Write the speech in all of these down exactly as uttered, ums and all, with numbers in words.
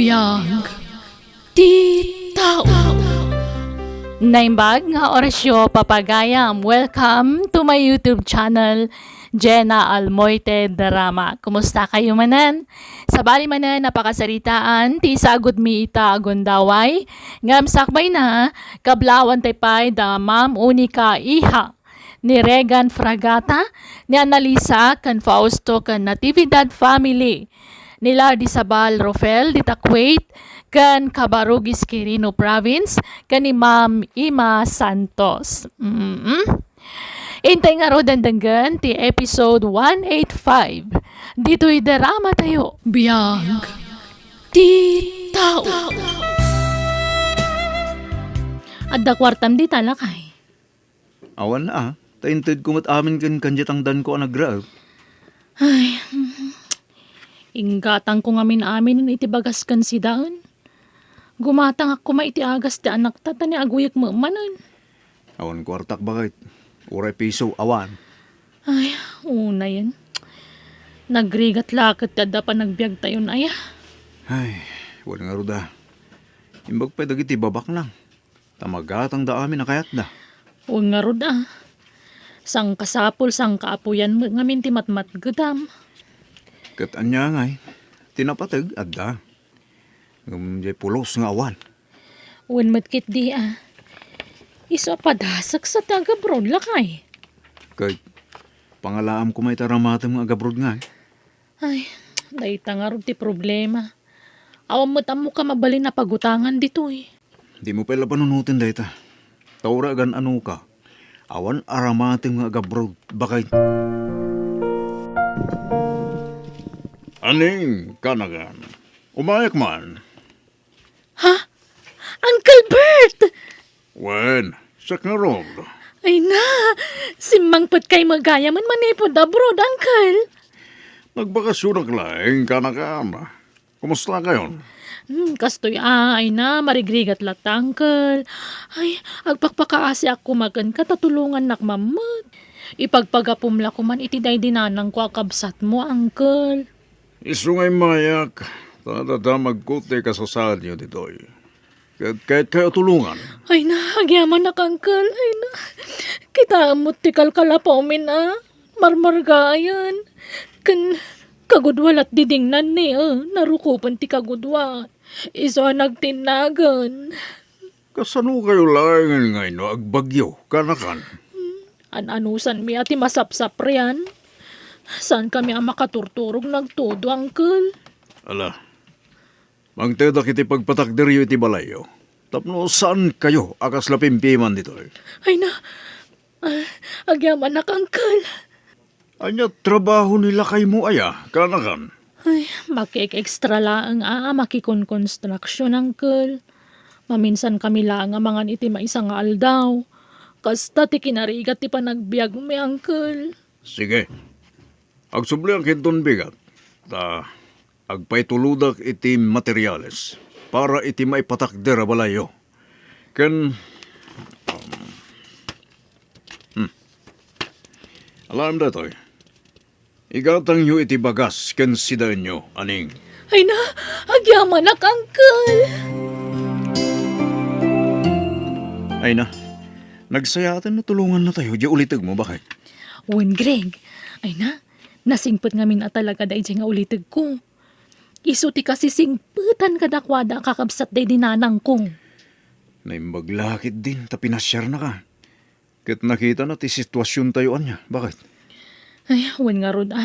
Biag ti tao. Naimbag nga orasyo, papagayam. Welcome to my YouTube channel, Jenna Almoite Drama. Kumusta kayo manen? Sabali manen, napakasaritaan ti sagudmi ita a gundaway. Ngem sakbay na, kablaawan tay pay da Ma'am Unica Iha, ni Regan Fragata, ni Annalisa ken Fausto ken Natividad family, ni Lardy Sabal Rofel dita Kuwait, ken Cabarugis, Quirino Province, ken ni Ma'am Ima Santos. Mm. Intay ngaruden denggen ti episode one eighty-five ditoy drama tayo. Biag ti tao. Adda kuartam dita, lakay? Awan a, ta intedko met amin ken kaniatangdanko a nagraep. Ay, inggatangko ngamin amin iti bagas ken sidaen. Gumatangak koma iti agas ti anakta, ta ni aguyek met manen. Awan kuartak, baket. Uray piso, awan. Ay, unayen. Nagrigat la ket ti adda panagbiagtayon aya. Ay, wen ngarud a. Imbag pay dagiti babaknang. Ta magatangda amin a kayatda. Wen ngarud a. Sangkasapul, sangkaapuyan met ngamin ti matmatgedam. Ket ania ngay, ti napateg, adda. Ngem diay pulos nga awan. Wen met ketdi a. Isu a padasek sa ti agabroad, lakay. Ket pangalaam koma iti aramatem nga agabroad ngay. Ay, dayta ngarud ti problema. Awan met ammok a mabalin a pagutangan ditoy. Dimo pay la panunoten dayta. Ta uray agan-anoka, awan aramatem nga agabroad, baket. Aning, kanagan. Umayak man. Ha? Uncle Bert! Wen, siak ngarud. Ay na, simmangpetkay met gayamen manipud abroad, Uncle. Nagbakasyonak laeng, kanagan. Kumusta kayon? Hmm, kastoy a, ay na, marigrigat latta, Uncle. Ay, agpakpakaasiak koma kenka ta tulongannak man met. Ipagpagapom la koman iti daydi nanangko a kabsatmo, Uncle. Isu nga immayak, ta nadamagko ti kasasaadyo ditoy. Ket kayatkayo a tulongan. Ay na, agyamanak, Uncle. Ay na, kitaem met ti kalkalapawmin a marmargaayan. Ken kagudua la ti dingnanni, a, narukopen ti kagudua. Isu a nagtinnagen. Kasano kayo laengen nga inno agbagyo, kanakan? An-anusanmi a ti masapsaprian. Saankami a makaturturog nagtodo, Uncle. Ala, mangtedak iti pagpatakderyo iti balayyo. Tapno saankayo a kasla pimpiman ditoy. Ay na, ah, agyamanak, Uncle. Ania trabaho ni lakaymo aya, kanakan? Ay, makiek-extra laeng a, a makikonkonstruksyon, Uncle. Maminsankami laeng a mangan iti maysa nga aldaw. Kasta ti kinarigat ti panagbiagmi, Uncle. Sige. Agsubliak inton bigat. Ta agpaitulodak iti materials para iti maipatakder a balayyo. Ken, um, hmm. Alaem daytoy. Igatangyo iti bagas ken sidaenyo, aning. Ay na, agyamanak, Uncle! Ay na, nagsayaaten no tulongannatayo diay ulitegmo, baket? Wen, Greg. Ay na, nasingpet ngamin a talaga daydiay nga ulitegko. Isu ti kasisingpetan kadakuada a kakabsat daydi nanangko. Naimbag la ketdin ta pinasiarnaka. Ket nakitana ti situasiontayo ania, baket? Ay, wen ngarud a.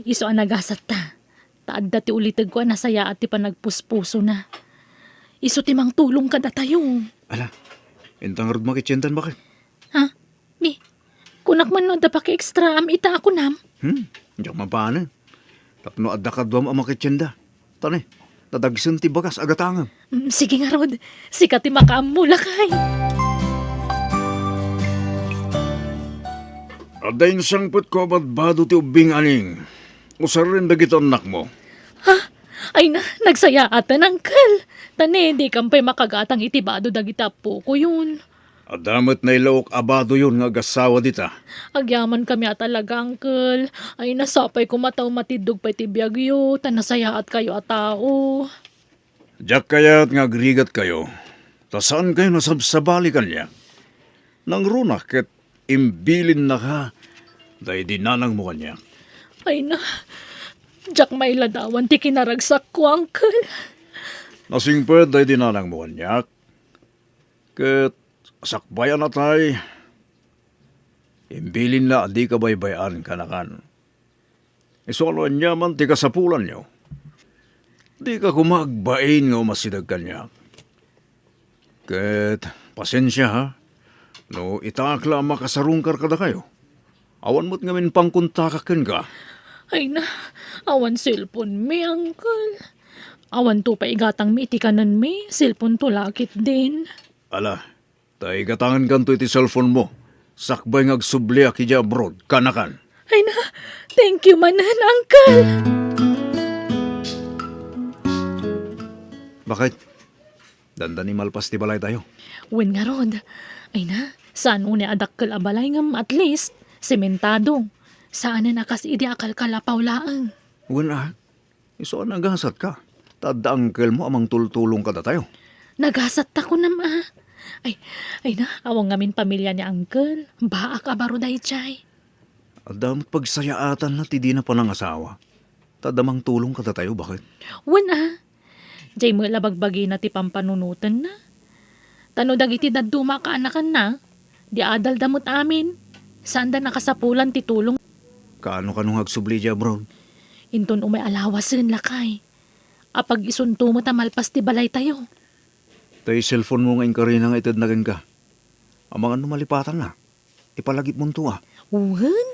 Isu a nagasatta. Ta adda ti ulitegko a nasayaat ti panagpuspusona. Isu ti mangtulong kadatayo. Ala, inta ngarud makitiendan, baket? Ha? Ni, kunak man no adda pakiekstraam ita a kunam? Hmm, diak mapanen. Tapno adda kaduam a makitienda. Tani, nadagsen ti bagas a gatangem. Mm, sige ngarud, sika ti makaammo, lakay. Adda insangpetko a badbado ti ubbing, aning. Usaren dagiti annakmo. Ha? Ay na, nagsayaatan, Uncle. Tani, dikan pay makagatang iti bado dagiti appokoyon. Adda met nailaok a badoyon nga agasawa dita. Agyamankami a talaga, Uncle. Ay, nasapay koma ta umatiddog pay ti biagyo, ta nasayaatkayo a tao. Diak kayat nga agrigatkayo, ta saankayo nasabsabali kaniak. Nangruna ket imbilinnaka daydi nanangmo kaniak. Ay na, diak mailadawan ti kinaragsakko, Uncle. Nasingpet daydi nanangmo kaniak, ket sakbay a natay, imbilinna a dika baybay-an, kanakan. Isu a no aniaman ti kasapulanyo, dika koma agbain nga umasideg kaniak. Ket pasensia, ha, no itaak la a makasarungkar kadakayo. Awan met ngamin pangkontakak kenka. Ay na, awan cellphone mi, Uncle. Awan to pay igatangmi iti kanenmi, cellphone to la ketdin. Ala, ta igatangenkanto iti cellphone mo, sakbay nga agsubliak idiay abroad, kanakan. Ay na, thank you manen, Uncle! Bakit? Dandani malpas ti balaytayo? Wen ngarud. Ay na, saan unay a dakkel a balay ngem at least, sementado. Saanen a kas idi a kalkalapaw laeng. Wen a, isu a nagasatka. Ta adda uncle mo a mangtultulong kadatayo. Nagasatta kunam a. Ay, ay na, awan ngamin pamilia ni uncle. Baak a baro daydiay. Adda met pagsayaatanna ti dina panangasawa. Ta adda mangtulong kadatayo, baket? Wen a. Diay met la bagbagina ti pampanunotenna. Ta no dagiti dadduma a kaanakanna, di adalda met amin. Saanda nakasapulan ti tulong. Kaano-kano nga agsubli idiay abroad? Inton umay a lawasen, lakay. Apag-isunto met a malpas ti balaytayo. Tay cellphone mo nga inkarina nga itedna kenka. Amangan no malipatanna. Ipalagipmonto a. Wen?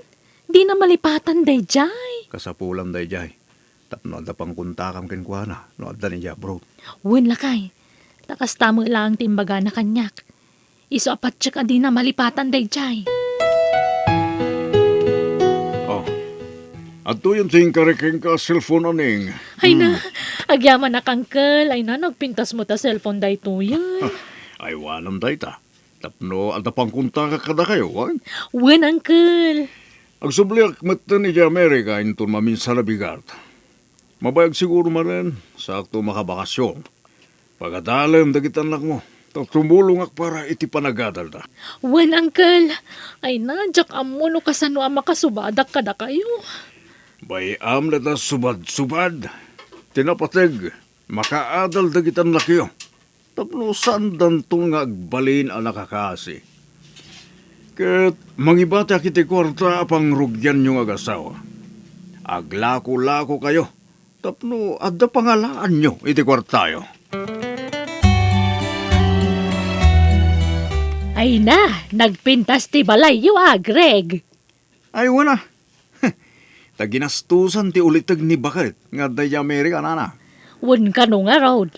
Dina malipatan daydiay. Kasapulan daydiay. Tapno adda pangkontakam kenkuana no adda idiay abroad. Wen, lakay. Ta kasta met laeng ti imbagana kaniak. Isu a patiek a dina malipatan daydiay. Oh. Adtoyen ti inkari kenka a cellphone, Aning. Ay na, hmm. Agyamanak, uncle. Ay na, nagpintas met a cellphone daytoyen. Aywanam dayta. Tapno adda pangkontakak kadakayo, wen? Wen, uncle. Agsubliak metten idiay Amerika inton maminsan a bigat. Mabayag siguro manen, saakto makabakasyon. Pagadalem dagiti annakmo, ta tumulongak para iti panagadalda. Wen, uncle. Ay na, diak ammo no kasano a makasubadak kadakayo. Bay-am la ta subad-subad. Ti napateg, makaadal dagiti annakyo. Tapno saandanto nga agbalin a nakakasi. Ket mangibatiak iti kuarta a pangrugianyo nga agasawa. Aglako-lakokayo tapno adda pangalaanyo iti kuartayo. Ay na, nagpintas ti balayyo a, Greg. Ay, wen a. Ta ginastusan ti uliteg ni baket nga adda idiay Amerika, nana. Wen kano ngarud.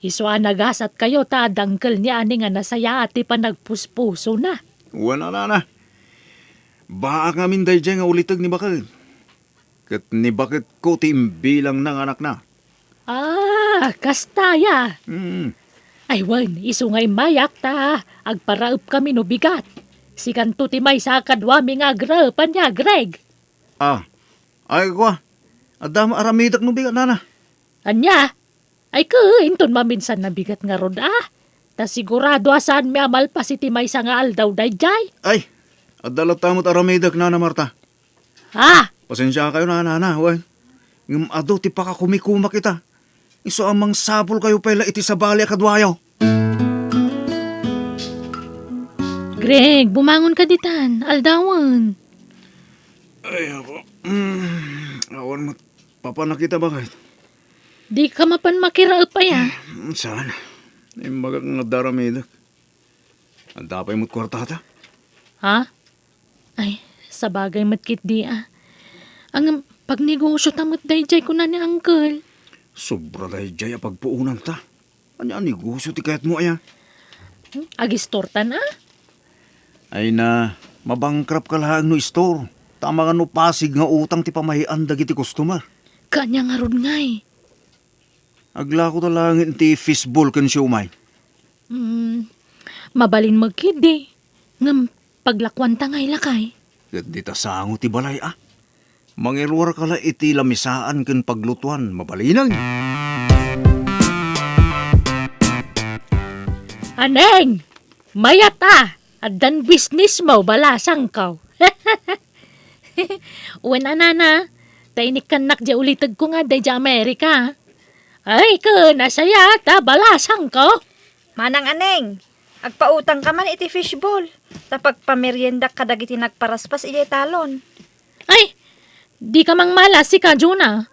Isu a nagasatkayo ta adda uncle ni Ani nga nasayaat ti panagpuspusona. Wen a, nana. Baak ngamin daydiay nga uliteg ni baket. Ket ni baketko ti imbilangna nga anakna. Ah, kasta aya. Mm. Ay wen, isu nga immayak ta agparaepkami no bigat. Sikanto ti maysa a kaduami nga agraep, ania, Greg? Ah, ay kua, adda met aramidek no bigat, nana. Ania? Ay ket, inton maminsan a bigat ngarud a. Ta sigurado a saanmi a malpas iti maysa nga aldaw daydiay. Ay, adda latta met aramidek, Nana Marta. Ah! Pasensiakayo, Nana, wen. Ngem adu ti pakakumikumak ita. Isu a mangsapulkayo pay la iti sabali a kaduayo. Greg, bumangon ka ditan. Aldawen. Ay, apo. Mm, awan met papanak ita, baket. Di ka mapan makiraep aya? Mm, saan? Imbagak nga adda aramidek. Adda pay met kuartata? Ha? Ay, sabagay met ketdi a. Ngem, pagnegosio ta met daydiay kuna ni uncle. Sobra daydiay a pagpuonanta. Ania a negosio ti kayatmo aya? Hmm? Agistortan a? Ay na, mabankrupt ka laeng no istor. Ta amangan no pasig nga utang ti pamahian dagiti customer. Kaanya ngarud ngay? Aglako ta laeng iti fishball ken siomay. Hmm, Mabalin met ketdi. Ngem paglakuanta ngay, lakay. Ket dita sango ti balay, a. Mangiruarka la iti lamisaan ken paglutuan, mabalinen. Aneng! Mayat a! Addan business mo, balasangko. Wen a, nana, ta inikkannak diay ulitegko nga adda idiay Amerika. Ay, ken, nasayaat a, balasangko. Manang Aneng, agpautangka man iti fishball, ta pagpameriendak kadagiti nagparaspas idiay talon. Ay, dika mangmala, sika, Jonah.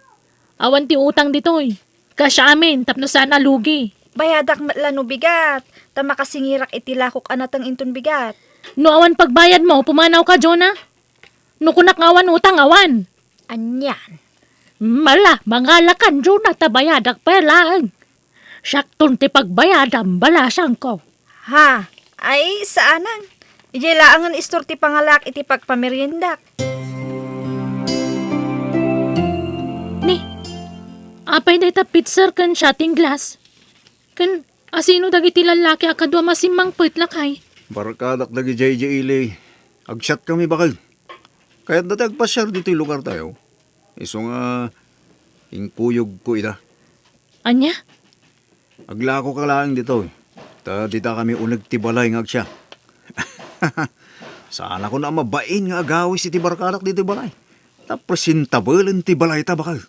Awan ti utang ditoy. Cash amin, tapno saan a lugi. Bayadak met la no bigat, ta makasingirak iti lakok a nateng inton bigat. No awan pagbayadmo, pumanawka, Jonah. No kunak nga awan utang, awan. Anian? Mala, mangalakan, Jonah, ta bayadak pay laeng. Siakton ti pagbayadam, balasangko. Ha? Ay, saanen. Idiay laengen istor ti pangalaak iti pagpameriendak. Ni, apay dayta pitser ken shotting glass? Ken asino dagiti lallaki a kadua masimmangpet, lakay? Barkadak dagidiay idiay ili. Agsiatkami, baket. Kayatda ti agpasiar ditoy lugartayo. Isu nga, inkuyogko ida. Ania? Aglakoka laeng ditoy, ta ditakami uneg ti balay nga agsiak. Saanakon a mabain nga agawis iti barkadak ditoy balay. Ta presentablen ti balayta, baket.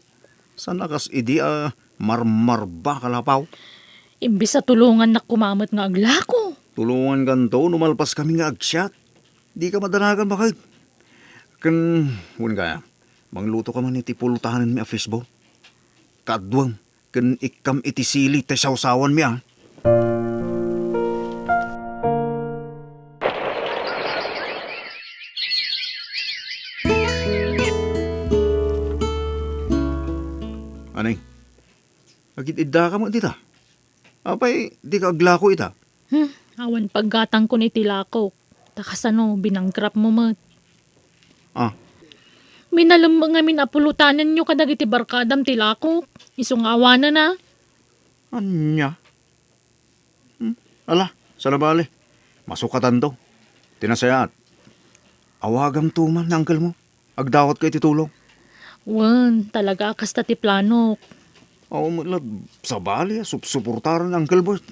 Saan a kas idi a marmarbak a lapaw. Imbes a tulongannak koma met nga aglako. Tulongankanto no malpaskami nga agsiak. Dika madanagan, baket. Ken, wen kaya, manglutoka man iti pulotanenmi a fishball. Kaaduem, ken ikkam iti sili ti sawsawanmi, a. Anay, agid-iddaka met dita. Apay, dika aglako ita? Hmm, awan paggatangkon iti lakok. Ta kasano, binangkrapmo met. Ah. Minalem ngamin a pulotanenyo kadagiti barkadam ti lakok. Isu nga awanen a. Ania? Hmm, ala, saan a bale. Masukatanto. Ti nasayaat, awagamto man ni angkelmo. Agdawatka iti tulong. Wen, talaga a kasta ti planok. Awan met la sabali a supsuportaran ni Uncle Bert.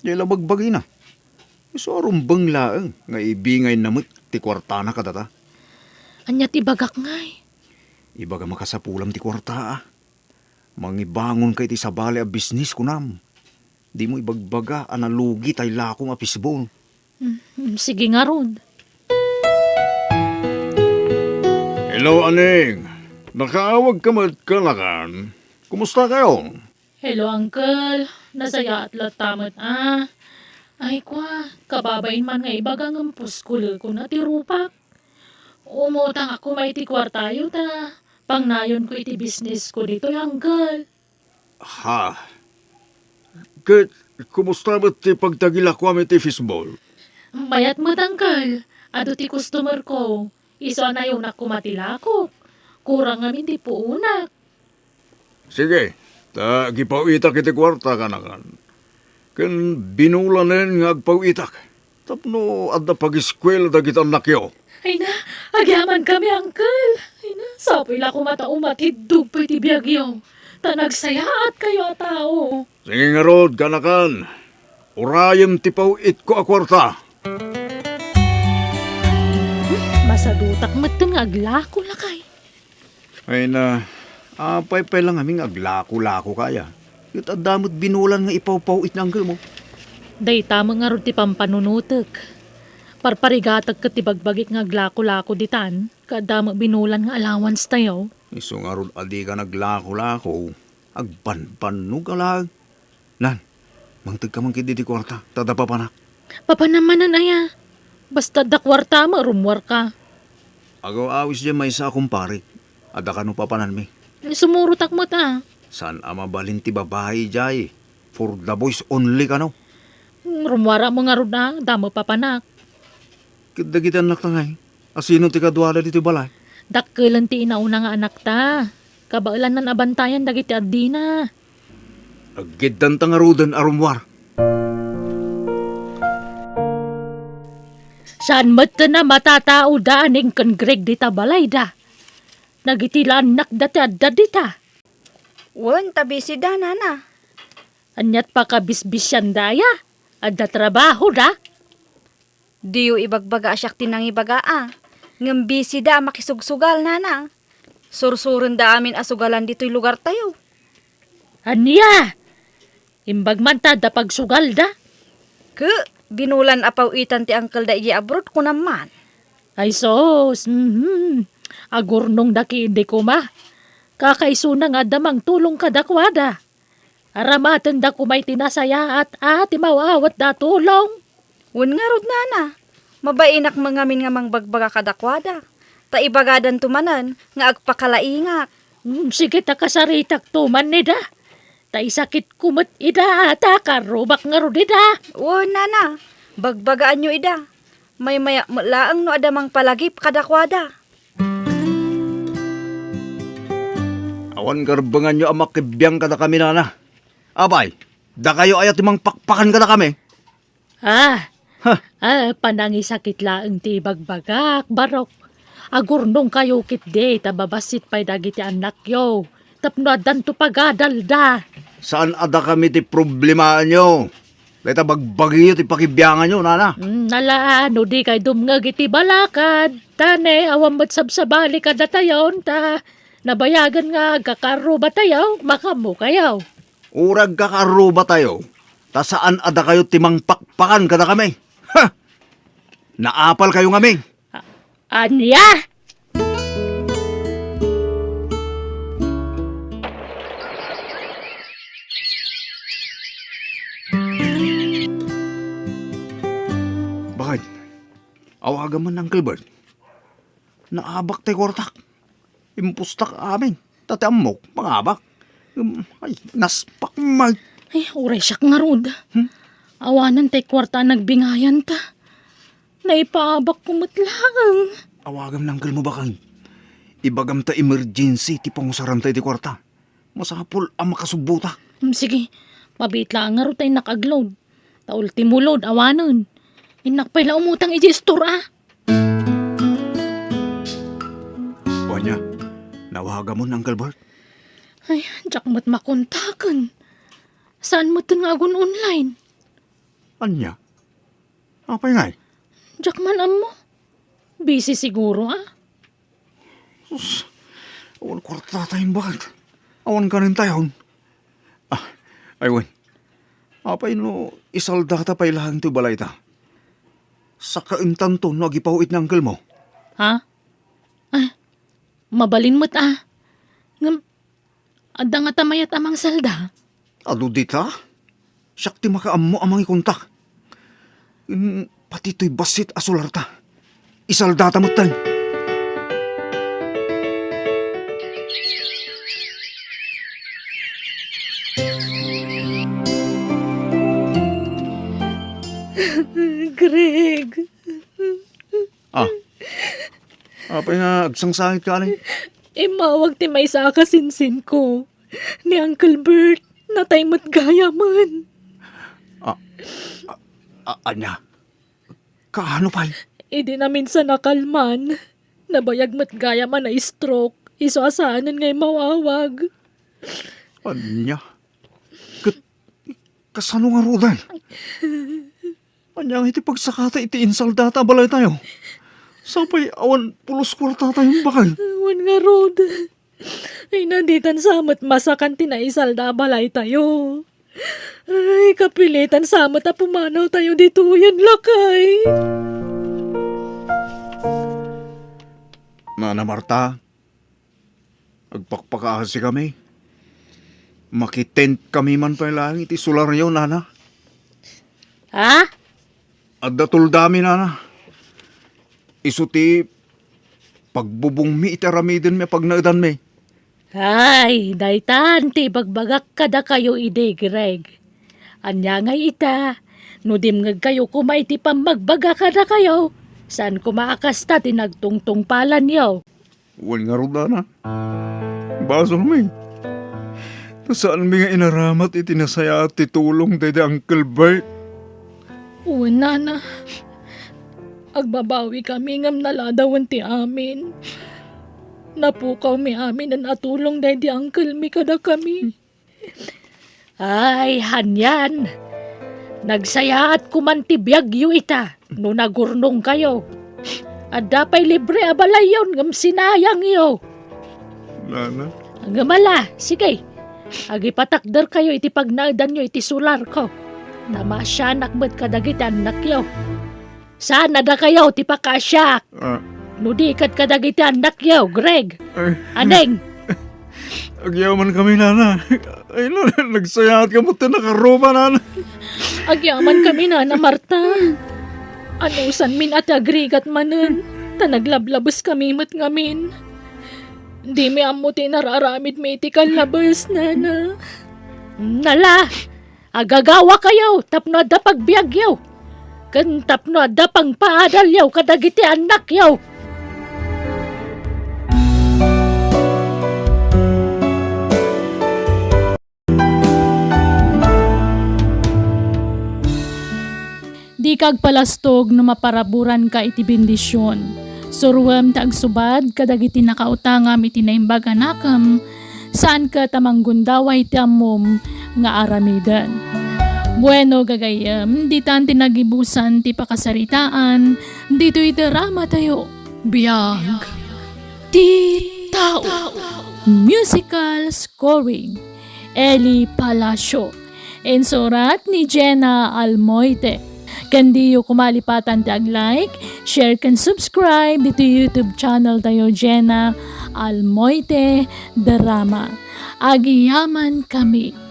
Diay la bagbagina. Isu a rumbeng laeng nga ibingayna met ti kuartana kadata. Ania ti ibagak ngay? Ibagam a kasapulam ti kuarta, a. Mangibangonka iti sabali a bisnis, kunam. Dimo ibagbaga a nalugi tay lakom a fishball. Mm, sige ngarud. Hello, Aning. Nakaawagka met kanakan. Kumusta kayo? Hello, Uncle. Nasayaat latta met a. Ay, kwa, kababain man nga ibaga ngem puskulekon a ti rupak. Umutangak koma iti kuartayo ta pangnayonko iti bisnisko ditoy, Uncle. Ha? Ket kumusta met ti pagtagilakuam iti fishball? Mayat met, Uncle. Adu ti customer ko. Isu a nayonak koma ti lakok. Kurang ngamin ti puonak. Sige, ta agipaw-itak iti kuarta, kanakan. Ken binulanen nga agpaw-itak. Tapno adda pagiskuela dagiti annakyo. Ay na, agyamankami, Uncle. Ay na, sapuy la koma ta umatiddog pay ti biagyo. Ta nagsayaatkayo a tao. Sige ngarud, kanakan. Urayem ti paw-itko a kuarta. Hmm, masadutak metten nga aglako, lakay. Ay na, apay pay la ngamin nga aglako-lako kaya? Ket adda met binulan nga ipawpaw-it ni angkelmo. Dayta met ngarud ti pampanunotek. Parparigatek ket ti bagbagik nga aglako-lako ditan, ket adda met binulan nga allowance tayo. Isu ngarud a dika naglako-lako, agbanbannog a laeng. Nan, mangtegka man ketdi ti kuarta, ta adda papanak. Papanam manen aya? Basta adda kuarta met, rummuarka. Agaw-awis diay maysa a kumparik. Adda kano papananmi? Sumurotak met a. Saan a mabalin ti babai diay? For the boys only kano? Rummuarak met ngarud a, adda met papanak. Ket dagiti annakta ngay? Asino ti kaduada ditoy balay? Dakkelen ti inauna nga anakta. Kabaelanna a bantayan dagiti addina. Aggiddanta ngaruden a rummuar. Saan metten a matataoda a ningken Greg dita balayda? Dagiti la annakda ti adda dita. Wen, ta busy da, nana. Aniat pakabisbisianda aya? Adda trabahoda? Diyo ibagbaga a siak ti nangibaga a. Ngem busy da a makisugsugal, nana. Sursurenda amin a sugalan ditoy lugartayo. Ania? Imbag man ta adda pagsugalda? Ke, binulan a paw-itan ti angkelda idiay abroad, kunam man. Ay sus, mhm. Agurnongda ketdi koma. Kakaisuna nga adda mangtulong kadakuada. Aramatenda koma iti nasayaat a ti maaw-awatda a tulong. Wen ngarud, nana, mabainak met ngamin nga mangbagbaga kadakuada, ta ibagadanto manen nga agpakalaingak. Hmm, sige ta kasaritakto man ida. Ta isakitko met ida, ta karrubak ngarud ida. Wen, nana, bagbagaanyo ida. Maymayak met laeng no adda mangpalagip kadakuada. Awan garbenganyo a makibiang kadakami, nana. Apay, dakayo aya ti mangpakpakan kadakami? Ah, Ha? Ah, panangisakit laeng ti ibagbagak, Barok. Agurnongkayo ketdi ta babassit pay dagiti annakyo tapno addanto pagadalda. Saan a dakami ti problemaanyo? Dayta bagbagiyo ti pakibianganyo, nana. Mm, nala, no di kay dumngeg iti balakad, ta ne, awan met sabsabali kadatayon, ta nabayagen nga agkakarrubatayo, makaammokayo. Uray agkakarrubatayo, ta saan a dakayo ti mangpakpakan kadakami. Ha! Naapalkayo ngamin. A-, ania? Bakit? Awagan man ni Uncle Bert. Naabak ti kuartak. Impustak amin. Ta ti ammok, mangabak. Um, ay, naspak, Mike. Ay, uray siak ngarud. Hmm? Awanen tay kuarta a nagbingayanta. Naipaabakko met laeng. Awagam ni uncle mo, bakang. Ibagam ta emergency ti pangusaranta iti kuarta. Masapul a makasubbotak. Hmm, sige. Mabiit laeng ngarud ta innak agload. Ta ultimo load, awanen. Innak pay la umutang idiay store, a. O ania, nawagamon ni Uncle Bert? Ay, diak met makontaken. Saan metten nga agun-online? Ania? Apay ngay? Diak man ammo. Busy siguro, a. Sus, awan kuartata imbag. Awan kanen tayon. Ah, ay wen. Apay no isaldata pay laeng ti balayta? Sakaentanto no agipaw-it ni uncle mo. Ha? Ah, mabalin met, a. Ngem, adda ngata mayat a mangsalda? Adu dita? Siak ti makaammo a mangikontak. Ken pati toy bassit a solarta, isaldata metten. Greg. Ah. Apay nga agsangsangit ka, Aling? Immawag ti maysa a kasinsinko. Ni Uncle Bert, natay met gayamen. Ah, ah, ah, ania? Kaano pay? Idi naminsan a kalman, nabayag met gayam a na-stroke. Isu a saanen nga immawawag. Ania? Ket kasano ngaruden? Ania nga iti pagsakata iti insaldata a balaytayo? Sapay awan pulos kuartatayo imbag. Awan ngarud. Ay, na ditan sa met masakan ti naisalda a balaytayo. Ay, kapilitan sa met a pumanawtayo ditoyen, lakay. Nana Marta, agpakpakaasikami. Makitentkami man pay laeng iti solaryo, nana. Ha? Adda toldami, nana. Isu ti pagbubongmi iti aramidenmi a pagnaedanmi. Ay, daytan ti ibagbagak kadakayo idi, Greg. Ania ngay ita, no dimngegkayo koma iti pammagbaga kadakayo, saan koma a kasta ti nagtungtungpalanyo. Wen ngarud, nana. Basolmi. Ta saanmi nga inaramat iti nasayaat ti tulong daydi Uncle Bert. Wen, nana. Agbabawikami ngem naladawen ti amin. Napukawmi aminen a tulong daydi uncle mi kadakami. Ay, anian. Nagsayaat koman ti biagyo ita no nagurnongkayo. Adda pay libre a balayyon ngem sinayangyo. Nana? Ngem ala, sige. Agipatakderkayo iti pagnaedanyo iti solarko. Ta maasianak met kadagiti annakyo. Saan a dakayo ti pakaasiak? Ah. No di ket kadagiti annakyo, Greg. Ay. Aneng? Agyamankami, Nana. Ay, Nana, nagsayaat ka met ti nakaruba, Nana. Agyamankami, Nana Marta. Anusanmin a ti agrigat manen, ta naglablabeskami met ngamin. Dimi ammo ti inararamidmi iti kallabes, Nana. Nala, agagawakayo tapno adda pagbiagyo, ken tapno adda pangpaadalyo kadagiti annakyo. Dika agpalastog no maparaburanka iti bendision. Suroem ta agsubad kadagiti nakautangam iti naimbag a nakem, saan ket a manggundaway ti ammom nga aramiden. Bueno, gagayyem, ditan ti nagibusan ti pakasaritaan ditoy dramatayo. Biag ti tao. Musical scoring, Eli Palacio. Insurat ni Jenna Almoite. Ken diyo koma malipatan ti ag-like, share, ken subscribe ditoy YouTube channel tayo, Jenna Almoite Drama. Agyamankami.